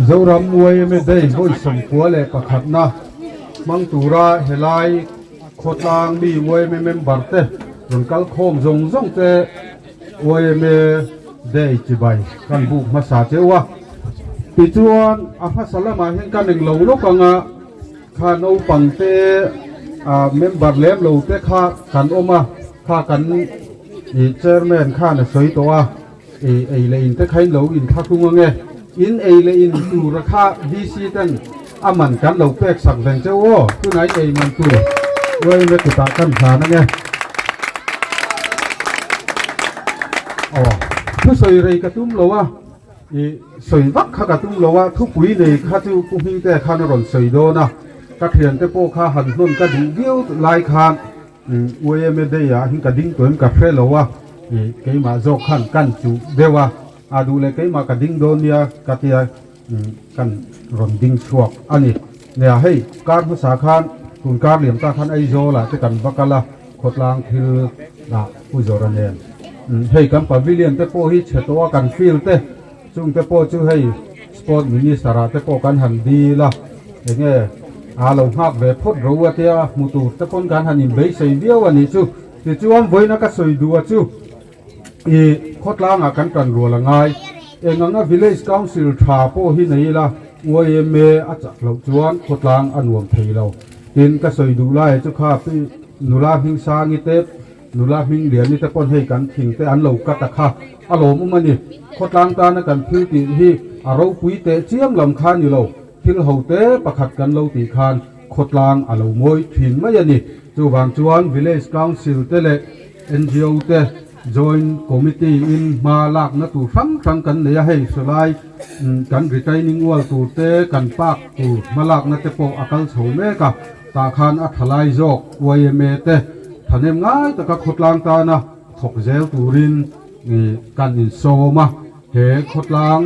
Zoram yma Day vawi 91 na hmang tura helai khawtlang mi yma member te rawn kal khawm zawng zawng te yma Day chibai kan buk hmasa cheu a. Tichuan a hmasa lamah hian kan englo lawk anga kha naupang te ah member lem lo te kha kan awm a, kha kan ih chairman khan a sawi tawh a. Ei ei leh in te kha in lo in thla hlung ange. In ei leh in tura kha VC ten a man kan lo pek sak veng che u aw. Tunah in ei man tur uaime kutah kan hlan ange. Aw thusawi rei ka tum lo a, i sawi vak kha ka tum lo a, thupui nei kha chu Pu Hmingte khan a rawn sawi dawn a, ka thiante pawh kha han hnawn ka duh viau lai khan Uaime day ah hin ka ding tawh em ka hre lo a, ih keimah zawk khan kan chuh deuh a, a duh leh keimah ka ding dawn nia ka tia kan rawn ding chhuak a ni. Nia hei kar hmasa khan tun kar liam ta khan Aizawl ah te kan va kal a, khawtlang thil ah Pu Zawra nen hei kan pavilion te pawh hi chhe tawh a kan field te chung te pawh chu hei Sport Minister ah te pawh kan han dil a, enge a lo nghak ve phawt ro a tia hmu tur te pawn kan han inbeisei viau a nih chu. Tichuan vawiina ka sawi duh a chu i khawtlangah kan tan rual a ngai. Eng anga Village Council tha pawh hi nei ila yma a chak loh chuan khawtlang a nuam thei lo. Tin ka sawi duh lai chu kha pi nula Hmingsangi te Nula hming liani te pawn hei kan thing te an lo cut a kha a lawmawm a ni. Khawtlang tana kan thil tih hi a ropui teh chiam lam kha ni lo, thil ho te pakhat kan lo tih khan khawtlang a lo mawi thin mai a ni. Chuvang chuan Village Council te leh ngo te Joint Committee in hma lakna tur hrang hrang kan nei a, hei sawlai kan retaining wall tur te kan park tur hma lakna te pawh a kal chho mek a. Tah khan a tha lai zawk yma te thahnem ngai taka khawtlang tana thawk zel turin kan insawm a, he khawtlang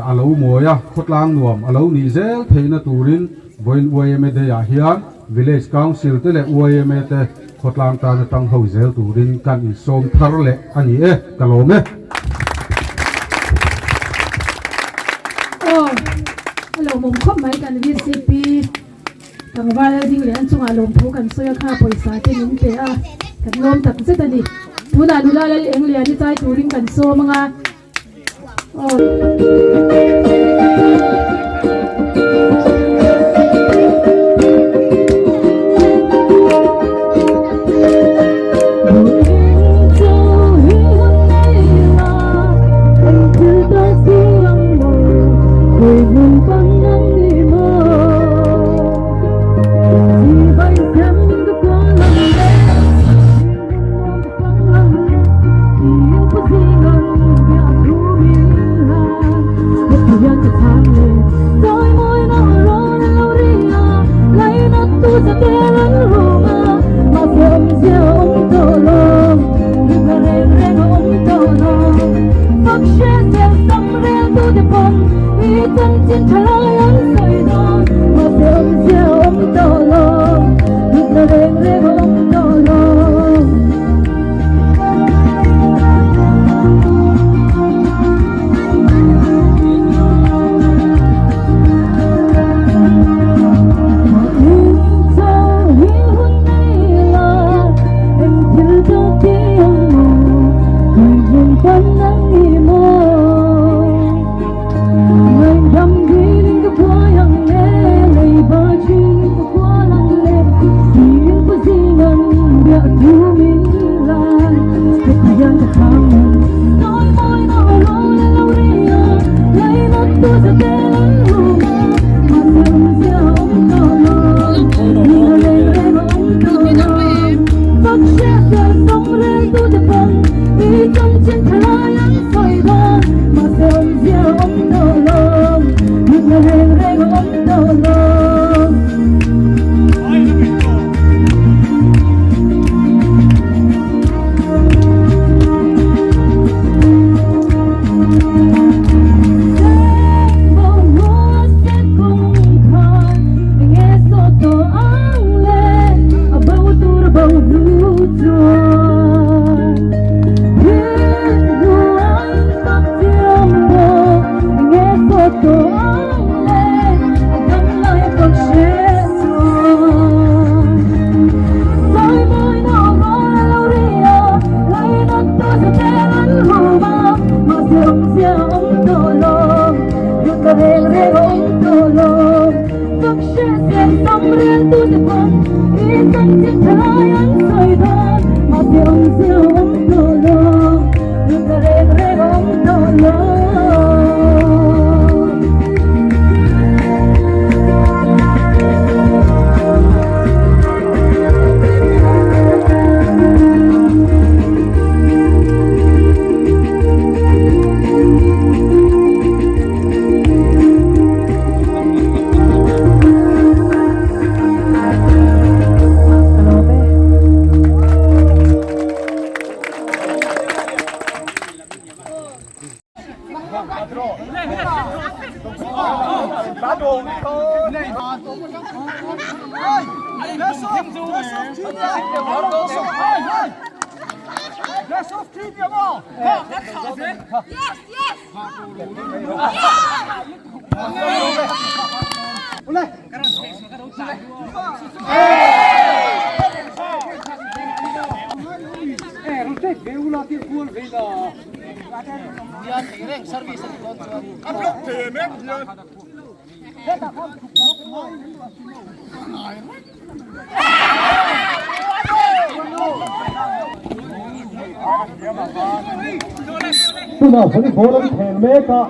a lo mawi a, khawtlang nuam a lo nih zel theihna turin vawiin yma Day ah hian Village Council te leh yma te khawtlang tana tang ho zel turin kan insawm thar leh a ni e, ka lawm e. Aw, a lawmawm khawp mai kan VCP. Tlangval a ding leh an chungah lawmthu kan sawi a kha pawisa te min pe a, kan lawm tak zet a ni. Tunah nula lal eng lian i chai turin kan sawm ang a. Aw. Tunah volleyball an khel mek a.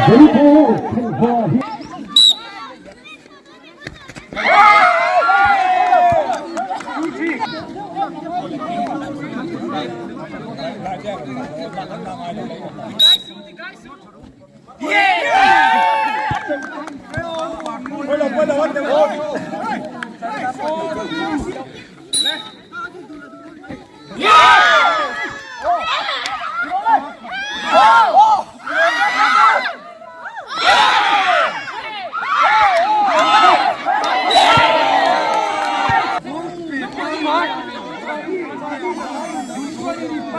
Volleyball khelh hma hi.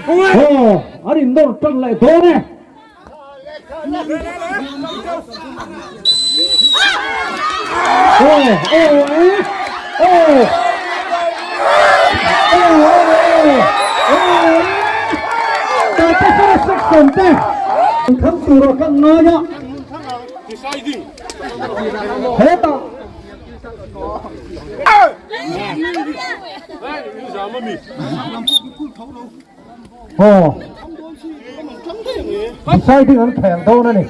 Aw, an innawr tan leh dawn e. Aw, aw, e, aw. Aw, aw, aw, aw, e. Tata Sara section te thang tura kan ngai a. Hetah Aw, deciding an khel dawn a ni.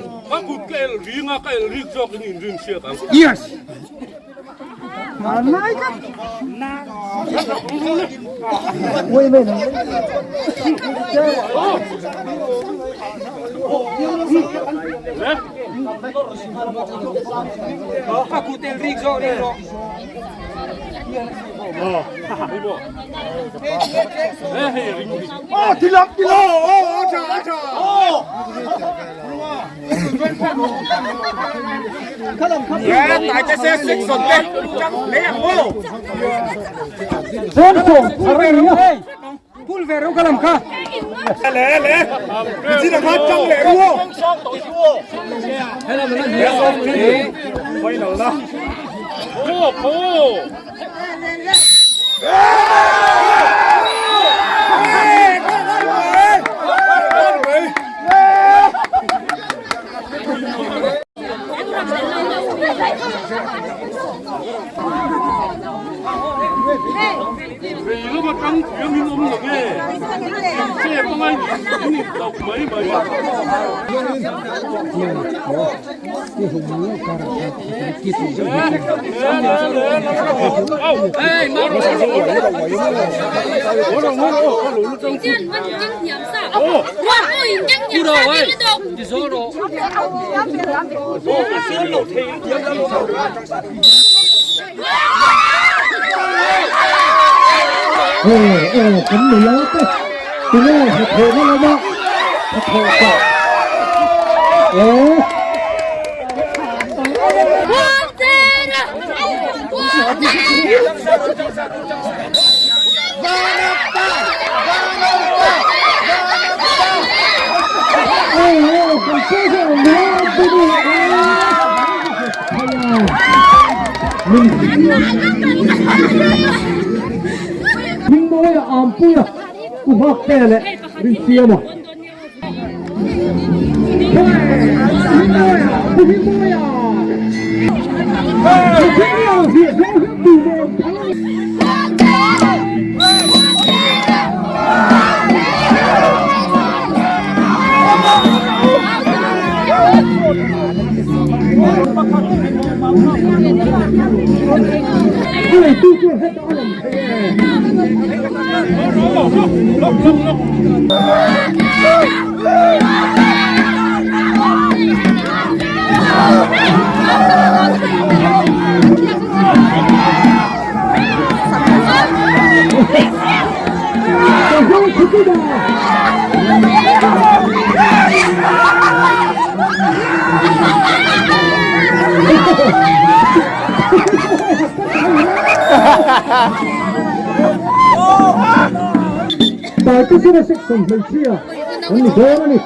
Chawngsawm thar a ni a. Aw aw kan nula te tunge hnathawhna lama hnathawh pah aw. Aw aw kan sawi nula te ni Hmingmawia Ampuia Pu Nghakte leh Rinsiama. Hmingmawia Pu Hmingmawia Taitesena section hmeichhia an ni dawn a ni.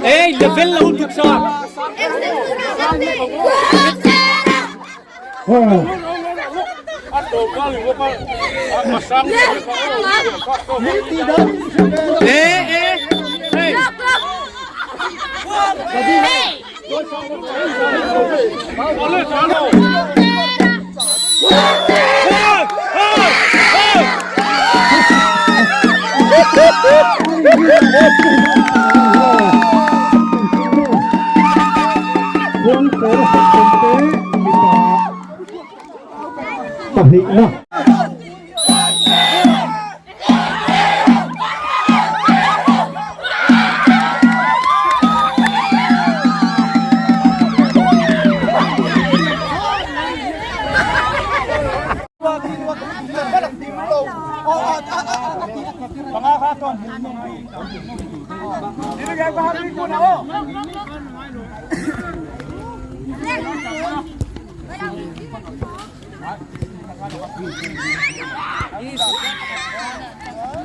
Ê, level lo tuk sa. Ê, ê, ê. Pahnihna.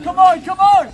Come on, come on!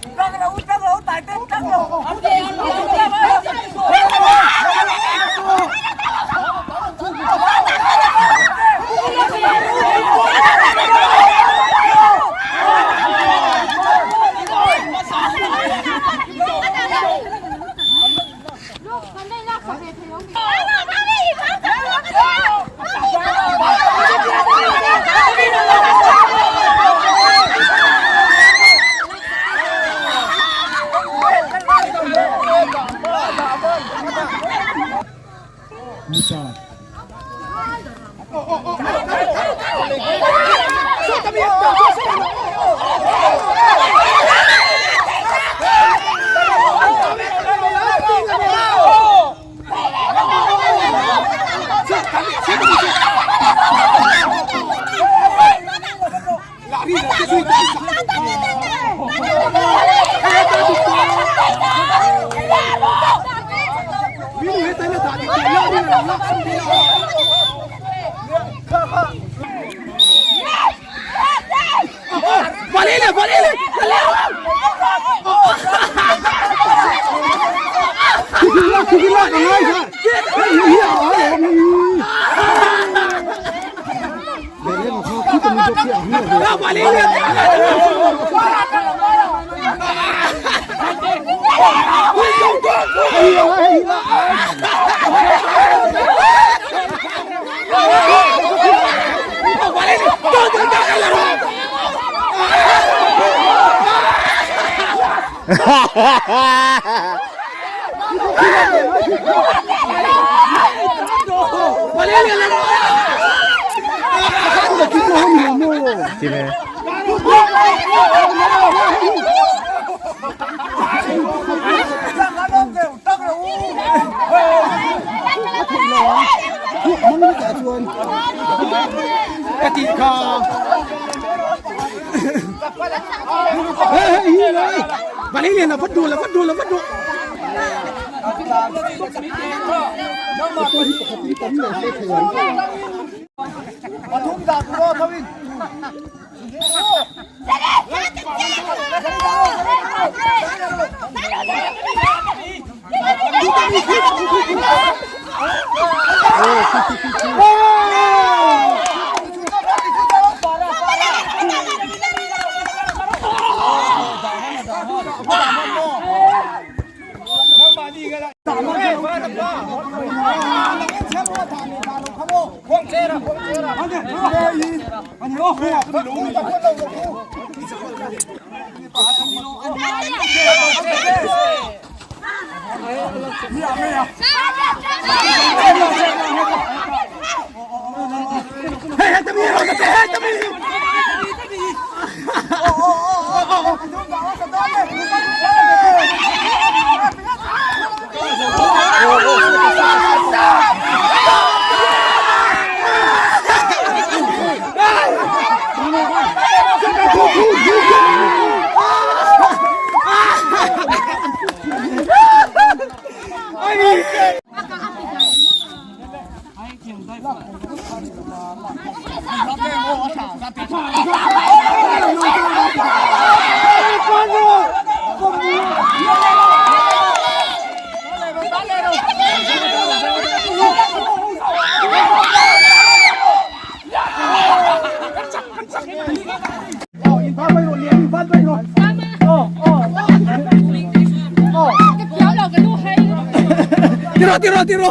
Tiro tiro tiro.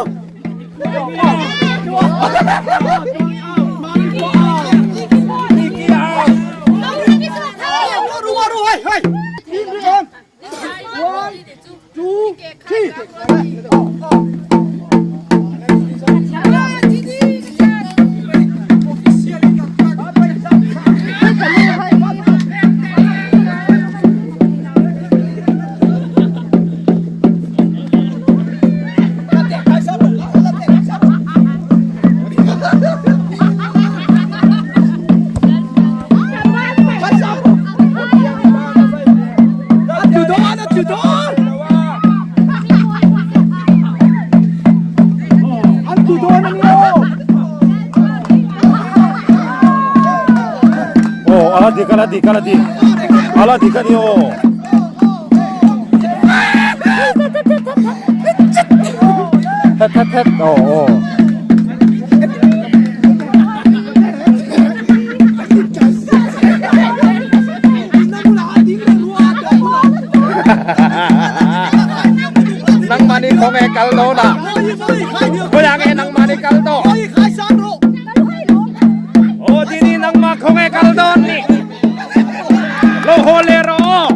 Aw ala dik ala dik ala dik ala dik a ni aw. Thet thet thet aw aw. Nangmahni khawnge kal dawn a? Khawiah nge nangmahni kal tawh? Aw Dini nangmah khawnge kal dawn ni? Lo haw leh rawh aw.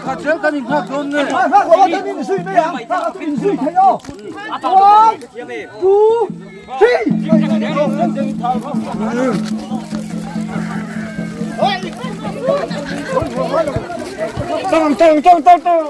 Khat zel kan inghak dawn nge? Nghak lo a kan inzui mai ang, nghak a chu inzui thei aw. One, two, three. Tang tang tang tang tang.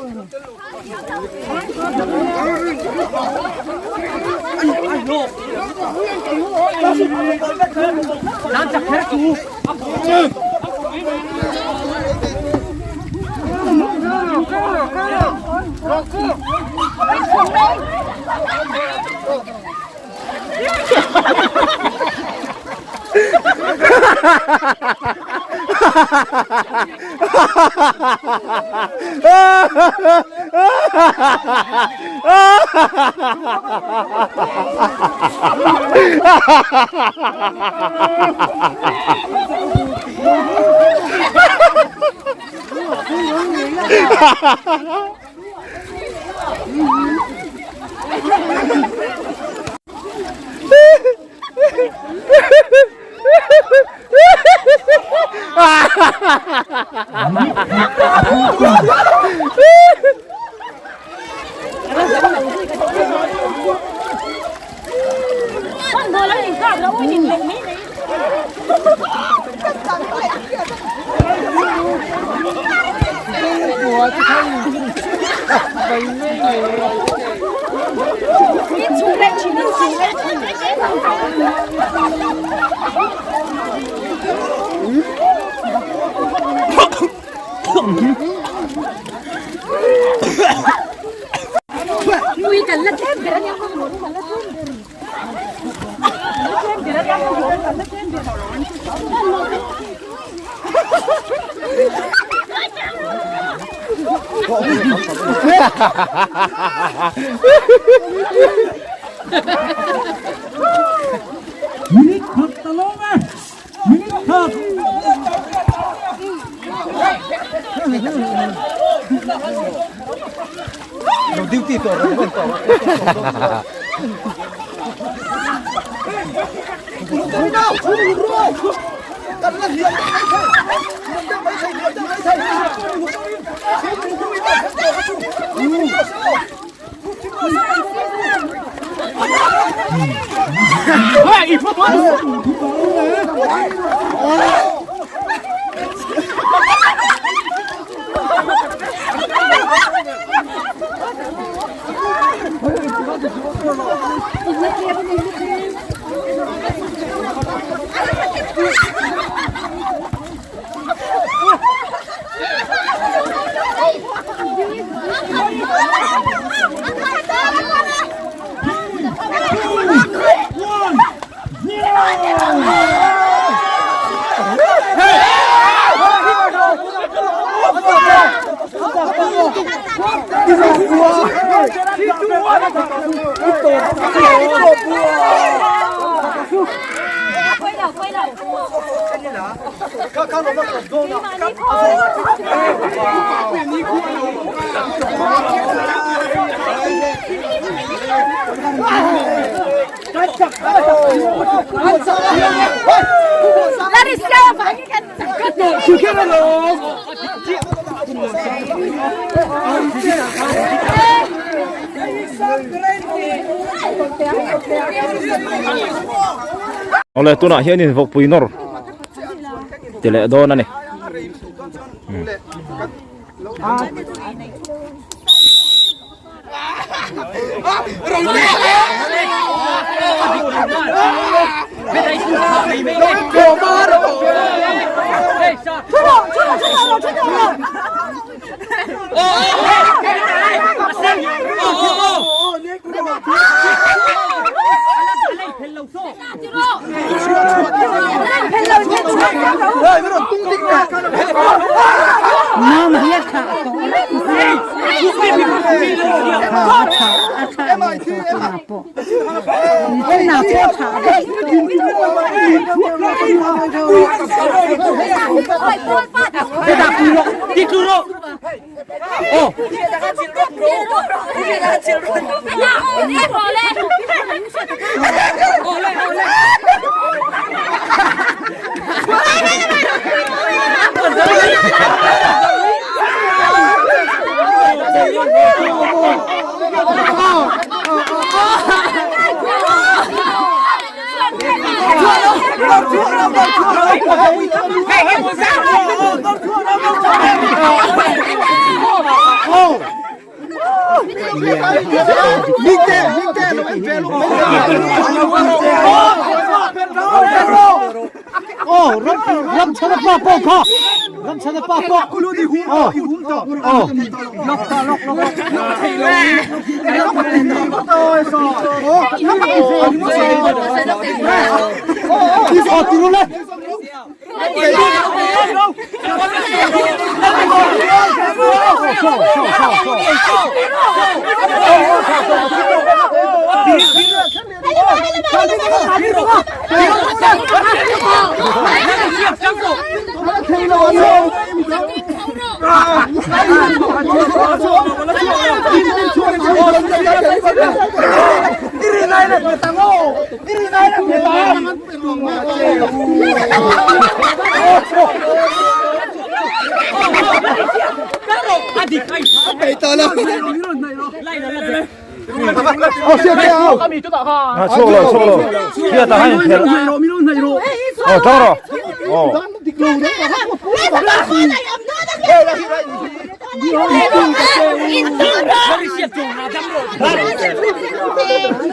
Minute khat ta lawm e, minute khat. Lo duty tawh rawh en tawh rawh. Awle tunah hianin vawkpui nawr ti leh dawn a ni.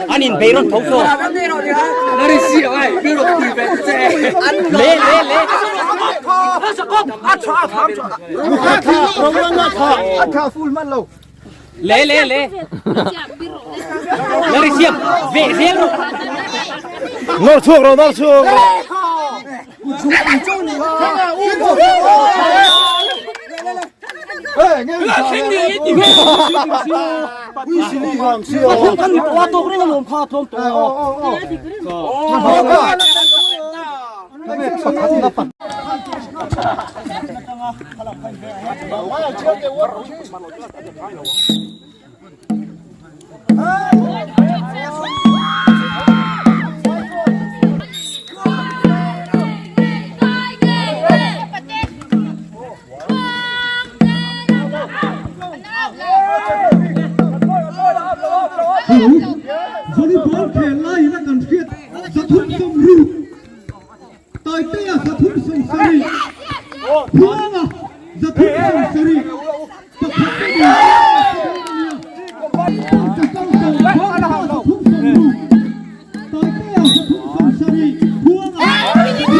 An in bei rawn tho saw. Le le le. Le le le. Lari siap ve zel rawh. Nawr chhuak rawh, nawr chhuak rawh. Volleyball khel laiin a kan hriat 360 Taitea 370 Huanga 370 pakhat te ni Taitea 370 Huanga 370.